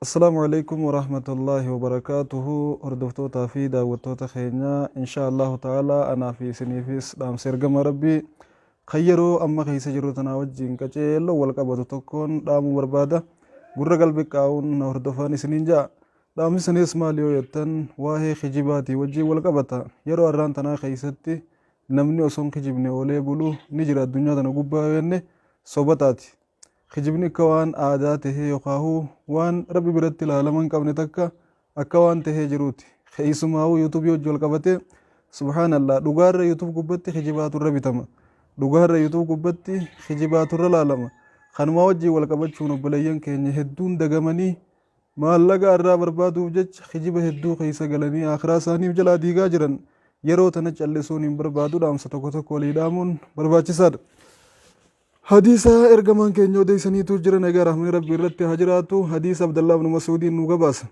Assalaamu Aleeykum Warahmatullaahi Wabarakaatuhu Hordoftootaa fi daawwattoota keenya inshaa Allahu ta'ala anaa fi isiniifis dhaamsa ergama Rabbii kan yeroo amma keessa jirru tanaa wajjin qaceelloo wal qabatu tokkoon dhaamuu barbaada. Gurra qalbi qaa'uun na hordofaan isiniin ja'a. Dhaamsi sanis maal yoo jettan waa'ee kijibaatii wajjin wal qabata. Yeroo arraan tanaa keessatti namni osoo hin kijibne oolee bulu ni jira addunyaa tana gubbaa yoo jenne soba taati. Kijibni akka waan aadaa tahee yokaahu waan Rabbi biratti ilaalama hin qabne takka akka waan tahee jiruuti. Keeysumaahuu YouTube wajji wal qabatee subhaanallah dhugaarra YouTube gubbatti kijibaatu irra bitama. Dhugaarra YouTube gubbatti kijibaatu irra laalama. Kanumaa wajjiin wal qabachuun obboleeyyan keenya hedduun dagamanii Maallaqa arraa barbaaduuf jecha kijiba hedduu keessa galanii aakhiraa isaaniif jalaa diigaa jiran. Yeroo tana callisuun hin barbaadu dhaamsa tokko tokko walii dhaamuun barbaachisaadha. Hadiisa ergamaan keenya odeessaniitu jira nagaa rahmani rabbi irratti haa jiraatu hadiisa Abdallah ibn Mas'uudiin nu gabaasa.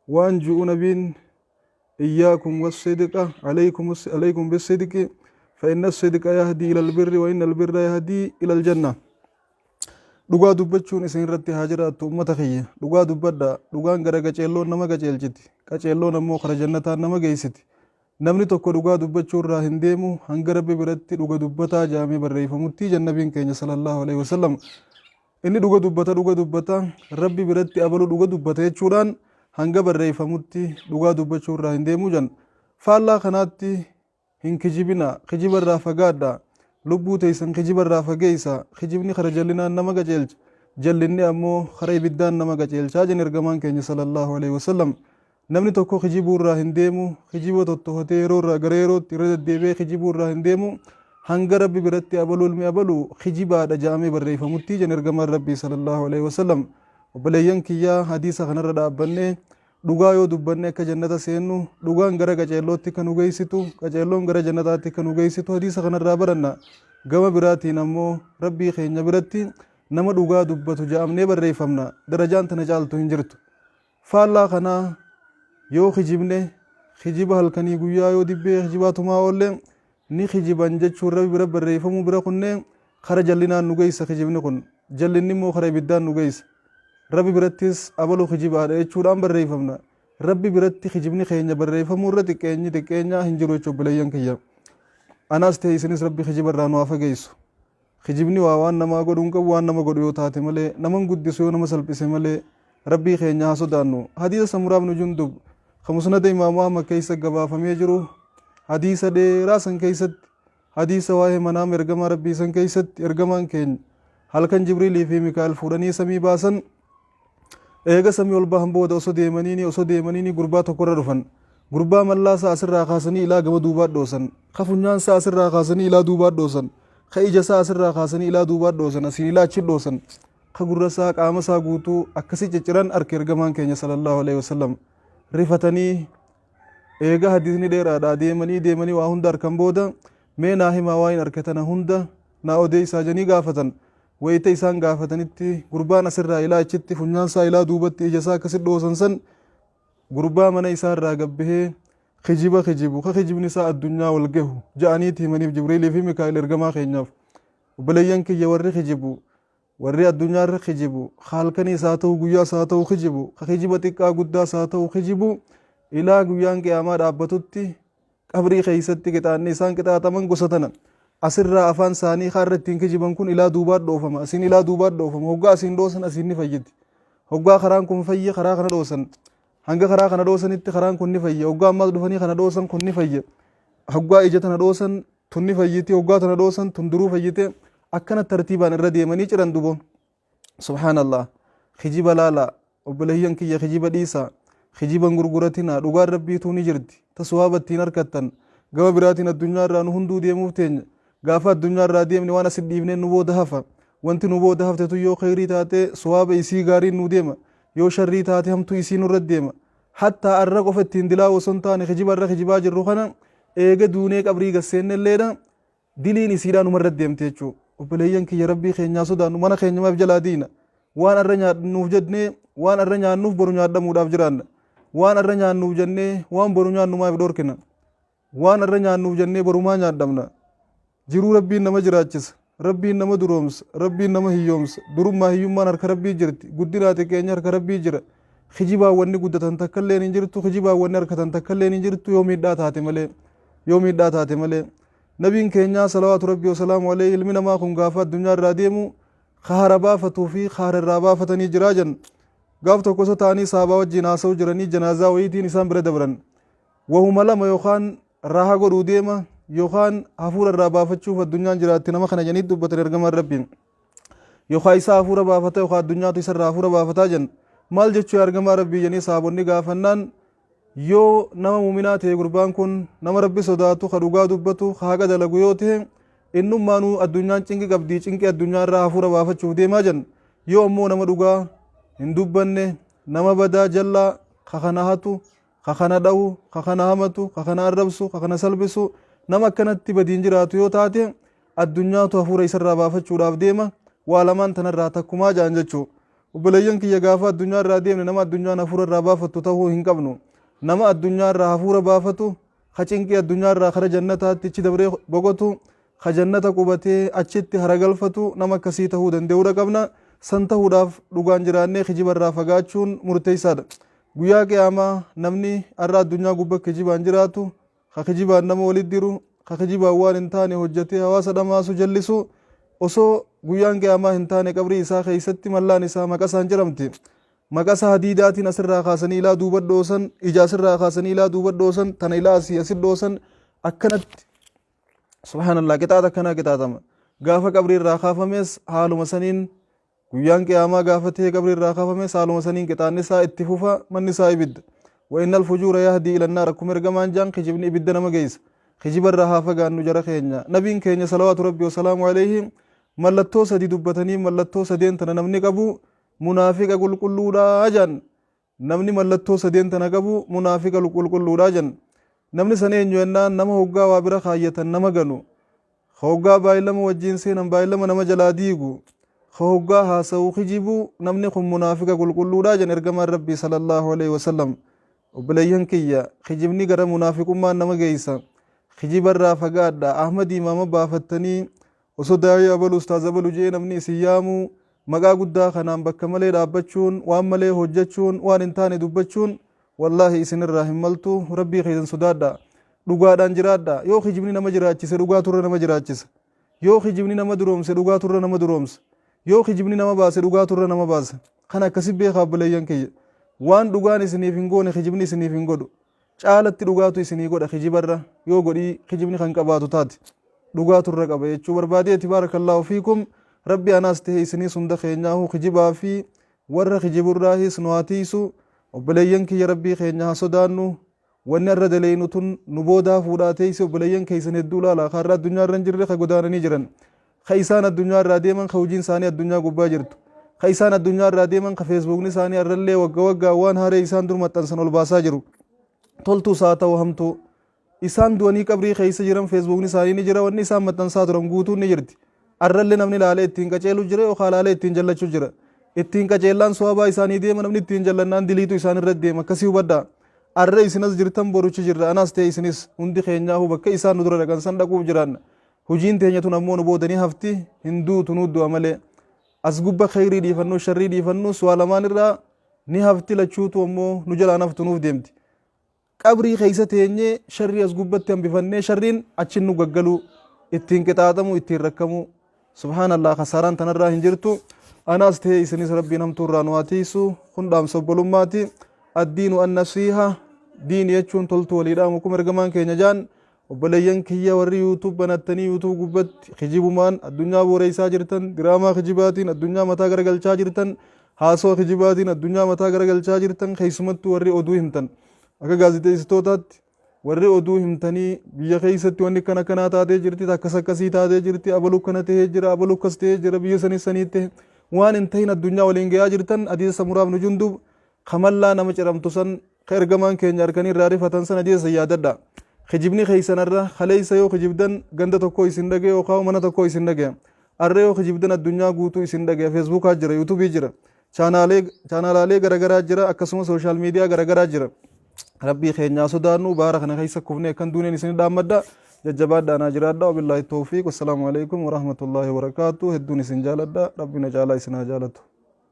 Waan ju'u nabiin iyyaakum wassidqa alaykum alaykum bisidqi fa inna sidqa yahdii ila albirri wa inna albirra yahdii ila aljanna. Dhugaa dubbachuun isin irratti haa jiraattu ummata kiyya. Dhugaa dubbadhaa. Dhugaan gara qaceelloon nama qaceelchiti. Qaceelloon ammoo kara jannataan nama geessiti. Namni tokko dhugaa dubbachuu irraa hin deemu hanga Rabbi biratti dhuga dubbataa jaamee barreeffamutti jan nabiin keenya sallallahu alaihi wasallam. Inni dhuga dubbata dhuga dubbata Rabbi biratti abalu dhuga dubbata jechuudhaan hanga barreeffamutti dhugaa dubbachuu irraa hin deemu jan. Faallaa kanaatti Hin kijibinaa, kijiba irraa fagaadhaa. Lubbuu teessan kijiba irraa fageessaa. Kijibni kara jallinaan nama qaceelcha. Jallinni ammoo kara ibiddaan nama qaceelchaa jedhan ergamaan keenya sallallahu alaihi wasallam. Namni tokko kijibuu irraa hin deemu, kijiba tottohatee yeroo irraa gara yerootti irra deddeebi'ee kijibuu irraa hin deemu, hanga Rabbi biratti abaluu ilmi abalu kijibaadha ja'amee barreeffamutti jedhan ergamaan Rabbii sallallahu alaihi wasallam. Obboleeyyan kiyyaa hadiisa kanarra dhaabbannee Dhugaa yoo dubbanne akka jannata seennu, dhugaan gara qaceellootti akka nu geessitu, qaceelloon gara jannataatti akka nu geessitu hadiisa kanarraa baranna. Gama biraatiin ammoo Rabbii keenya biratti nama dhugaa dubbatu ja'amnee barreeffamna. Darajaan tana caaltu hin jirtu. Faallaa kanaa yoo kijibne, kijiba halkanii guyyaa yoo dibbee kijibaa tumaa oolle, ni kijiban jechuun Rabbi bira barreeffamuu bira kunne kara jallinaan nu geessa kijibni kun. Jallinni immoo kara ibiddaan nu geessa. Rabbi birattis abalu kijibaadha jechuudhaan barreeffamna. Rabbi biratti kijibni keenya barreeffamuu irra xiqqeenyi xiqqeenyaa hin jiru jechuudha obboleeyyan kiyya. Anaas ta'e isinis Rabbi kijiba irraa nu haa fageessu. Kijibni waa waan namaa godhu hin qabu waan nama godhu yoo taate malee nama hin guddisu yoo nama salphise malee Rabbii keenya haa sodaannu. Hadiisa Samuraa ibn Jundub ka musnada Imaamu Ahmad keessa gabaafamee jiru hadiisa dheeraa san keessatti hadiisa waa'ee manaama ergamaa Rabbii san keessatti ergamaan keenya halkan Jibriilii fi Mikaa'el fuudhanii samii baasan eega samii ol bahan booda osoo deemaniini osoo deemaniini gurbaa tokko irra dhufan. Gurbaa mallaa isaa asirraa kaasanii ilaa gama duubaa dhoosan. Ka funyaan isaa asirraa kaasanii ilaa duubaa dhoosan. Ka ija isaa asirraa kaasanii ilaa duubaa dhoosan. Asiin ilaa achi dhoosan. Ka gurra isaa qaama isaa guutuu akkasi cicciran arke ergamaan keenya sallallahu alaihi wasallam. Rifatanii eega hadiisni dheeraadhaa deemanii deemanii waa hunda arkan booda mee naa himaa waa hin arke tana hunda naa odeessaa jedhanii gaafatan. Wayita isaan gaafatanitti gurbaan asirraa ilaa achitti funyaan isaa ilaa duubatti ija isaa akkasi dhoosan san gurbaa mana isaa irraa gabbahee kijiba kijibu ka kijibni isaa addunyaa wal gahu ja'aniiti himaniif Jibriilii fi Mikaa'il ergamaa keenyaaf. Obboleeyyan kiyya warri kijibu warri addunyaa irra kijibu ka halkaniis haa ta'u guyyaas haa ta'u kijibu ka kijiba xiqqaa guddaas haa ta'u kijibu ilaa guyyaan qiyaamaa dhaabbatutti Qabrii keessatti qixaanni isaan qixaaxaman gosa tana. Asirraa afaan isaanii kaarra ittiin kijiban kun ilaa duubaa dhoofama. Asiin ilaa duubaa dhoofama. Hoggaa asiin dhoosan asiin ni fayyiti. Hoggaa karaan kun fayye karaa kana dhoosan. Hanga karaa kana dhoosanitti karaan kun ni fayya. Hoggaa ammaas dhufanii kana dhoosan kun ni fayya. Hoggaa ija tana dhoosan tun ni fayyiti. Hoggaa tana dhoosan tun duruu fayyite. Akkana tartiibaan irra deemanii ciran dubo. Subhaanallah. Kijiba laala. Obboleeyyan kiyya kijiba dhiisaa. Kijiba hin gurguratinaa. Dhugaan Rabbiituu ni jirti. Ta suwaaba ittiin harkattan. Gama biraatiin addunyaa irraa nu hunduu deemuuf teenya. Gaafa addunyaa irraa deemne waan asit dhiifneen nu booda hafa. Wanti nu booda hafte tun yoo kheyrii taate suwaaba isii gaariin nuu deema. Yoo sharrii taate hamtuu isii nurra deema. Hattaa arra qofa ittiin dilaa'u osoo hin taane kijiba arra kijibaa jirru kana eega duunee qabrii gad seennelleedha. Diliin isiidhaa numarra deemte jechuu. Obboleeyyan kiyya Rabbii keenyaa sodaannu mana keenya maaf jalaa diina. Waan arra nyaannuuf jennee waan arra nyaannuuf boru nyaadhamuudhaaf jiraanna. Waan arra nyaannuuf jennee waan boru nyaannu maaf dhorkina. Waan arra nyaannuuf jennee boru maa nyaadhamna. Jiruu Rabbiin nama jiraachisa. Rabbiin nama duroomsa. Rabbiin nama hiyyoomsa. Durummaa hiyyummaan harka Rabbii jirti. Guddinaa xiqqeenya harka Rabbii jira. Kijibaan wanni guddatan takkalleen hin jirtu, kijibaan wanni harkatan takkalleen hin jirtu yoo miidhaa taate malee. Yoo miidhaa taate malee. Nabiin keenyaa salawaatu rabbii wasalaamu alayhi ilmi namaa kun gaafa addunyaa irraa deemu kahara baafatuu fi kahara irraa baafatanii jiraa jan. Gaaf tokko osoo ta'anii sahabaa wajjin haasa'u jiranii janaazaa wayiitiin isaan bira dabran. Wahuma lama yookaan raaha godhuu deema yookaan hafuura irraa baafachuuf addunyaan jiraatti nama kana janii dubbatan ergamaan rabbiin. Yookaan isaa hafuura baafata yookaan addunyaatu isa irraa hafuura baafataa jan. Maal jechuu ergamaa rabbii janii sahabonni gaafannaan yoo nama muminaa ta'e gurbaan kun nama rabbi sodaatu ka dhugaa dubbatu ka haqa dalagu yoo ta'e innummaanuu addunyaan cinqi qabdii cinqii addunyaa irraa hafuura baafachuuf deemaa jan. Yoo ammoo nama dhugaa hin dubbanne nama badaa jallaa ka kana hatu ka kana dhahu, ka kana hamatu, ka kana arrabsu, ka kana salphisu, nama akkanatti badiin jiraatu yoo taate addunyaatu hafuura isarraa baafachuudhaaf deema. Waa lamaan tanarraa takkumaa ja'an jechuu. Obboleeyyan kiyya gaafa addunyaa irraa deemne nama addunyaan hafuura irraa baafattu tahuu hin qabnu. Nama addunyaa irraa hafuura baafatu, ka cinqii addunyaa irraa kara jannataatti ichi dabree boqotu, ka jannata qubatee achitti haragalfatu nama akkasii tahuu danda'uudha qabna. San tahuudhaaf dhugaan jiraannee kijiba irraa fagaachuun murteessaadha. Guyyaa Qiyaamaa namni arra addunyaa gubba kijibaan jiraatu, ka kijibaan nama walitti diru, ka kijibaan waan hin taane hojjatee hawaasa dhamaasu, jallisu, osoo guyyaan Qiyaamaa hin taane qabrii isaa keessatti mallaan isaa maqasaan ciramti. Maqasa hadiidaatiin asirraa kaasanii ilaa duuba dhoosan, ija asirraa kaasanii ilaa duuba dhoosan, tana ilaa asii asi dhoosan, akkanatti subhaanallah qixaaxa akkanaa qixaaxama. Gaafa qabrii irraa kaafames haaluma saniin Guyyaan Qiyaamaa gaafa ta'e qabrii irraa kaafame saaluma saniin qixaanni isaa itti fufa manni isaa ibidda. Wa innal fujuura yahdii ila naar akkuma ergamaan jaan kijibni ibidda nama geessa. Kijiba irraa haa fagaannu jara keenya. Nabiin keenya salawaatu rabbi wasalaamu alayhi mallattoo sadi dubbatanii mallattoo sadeen tana namni qabu munaafiqa qulqulluudha jaan. Namni mallattoo sadeen tana qabu munaafiqa qulqulluudha jan. Namni san eenyu jennaan nama hoggaa waa bira kaayyatan nama ganu. Ka hoggaa baay'ilama wajjiin seenan baay'ilama nama jalaa diigu. Ka hoggaa haasawu kijibu namni kun munaafiqa qulqulluudha jan ergamaan Rabbii sallallahu alaihi wasallam. Obboleeyyan kiyya kijibni gara munaafiqummaan nama geessa. Kijiba irraa fagaadha. Ahmad imaama baafattanii Osoo daa'ii abalu ustaaz abalu je'ee namni isin yaamuu maqaa guddaa kanaan bakka malee dhaabbachuun waan malee hojjachuun waan hin taane dubbachuun wallaahi isinirraa hin maltu rabbii keessan sodaadha dhugaadhaan jiraadha yoo kijibni nama jiraachise dhugaatu irra nama jiraachisa yoo kijibni nama duroomse dhugaatu irra nama duroomsa yoo kijibni nama baase dhugaatu irra nama baasa kana akkasi beekaa obboleeyyan kiyya waan dhugaan isiniif hin goone kijibni isiniif hin godhu caalatti dhugaatu isinii godha kijibarra yoo godhii kijibni kan qabaatu taate dhugaatu irra qaba jechuu barbaadeeti baarakallaahu fiikum rabbi anaas ta'e isiniis hunda keenyaahu kijibaa fi warra kijiburraahis nu haa tiisu obboleeyyan kiyya rabbii keenya haa sodaannu wanni arra daleeynu tun nu boodaa fuudhaa teeysi obboleeyyan keessan hedduu laala ka har'a addunyaa irra hin jirre ka godaananii jiran ka isaan addunyaa irraa deeman ka hojiin isaanii addunyaa gubbaa jirtu ka isaan addunyaa irraa deeman ka feesbuukni isaanii arrallee wagga waggaa waan haaree isaan dur maxxansan ol baasaa jiru toltuus haa ta'u hamtuu isaan du'anii qabrii keessa jiran feesbuukni isaanii ni jira wanni isaan maxxansaa turan guutuun ni jirti arrallee namni laalee ittiin qaceelu jira yookaan laalee ittiin jallachuu jira ittiin qaceellaan soabaa isaanii deema namni ittiin jallannaan diliitu isaan irra deema akkasii hubadhaa arra isin as jirtan boruchi jirra anaas ta'e isinis hundi keenyaahuu bakka isaan nu dura dhaqan san dhaquuf jiraanna Hujiin teenya tun ammoo nu booda ni hafti, hin duutu nuu du'a malee. As gubba kheyrii dhiifannus sharrii dhiifannus waa lamaan irraa ni hafti lachuutu ammoo nu jalaan haftu nuuf deemti. Qabrii keessa teenyee sharrii as gubbatti hambifannee sharriin achin nu gaggaluu, ittiin qixaaxamuu, ittiin rakkamuu. Subhaanallah kasaaraan tanarraa hin jirtu. Anaas ta'ee isinis Rabbiin hamtuu irraa nu haa tiisu. Kun dhaamsa obbolummaati. Addiinu an-nasiiha. Diini jechuun toltuu walii dhaamu akkuma ergamaan keenya jaan Obboleeyyan kiyya warri YouTube banattanii YouTube gubbatti kijibumaan addunyaa booreessaa jirtan, diraamaa kijibaatiin addunyaa mataa garagalchaa jirtan, haasawa kijibaatiin addunyaa mataa garagalchaa jirtan, keessumattuu warri oduu himtan. Akka gaazexeessitootaatti warri oduu himtanii biyya keessatti wanni akkana akkanaa taatee jirti, akkas akkasii taatee jirti, abalu akkana ta'ee jira, abalu akkas ta'ee jira, biyya sanis sanii ta'e waan hin ta'in addunyaa waliin gahaa jirtan hadiisa samuraaf nu jundub kamallaa nama ciramtu san Ka ergamaan keenya arkanii irraa rifatan san hadiisa san yaadadha. Kijibni keessan arra kaleessa yoo kijibdan ganda tokkoo isin dhagaya yookaan mana tokkoo isin dhagaya. Arra yoo kijibdan addunyaa guutuu isin dhagaya. Feesbuukaa jira, yuutuubii jira, chaanaalee chaanaalaalee garagaraa jira, akkasuma sooshaal miidiyaa garagaraa jira. Rabbii keenyaa sodaannu baara kana keessa kufnee akkan duuneen isin dhaammadha. Jajjabaadhaa naa jiraadha. Wabillaahi tawfiiq. Wassalaamu alaikum warahmatullaahi wabarakaatu. Hedduun isin jaaladha. Rabbi na caalaa isin haa jaalatu.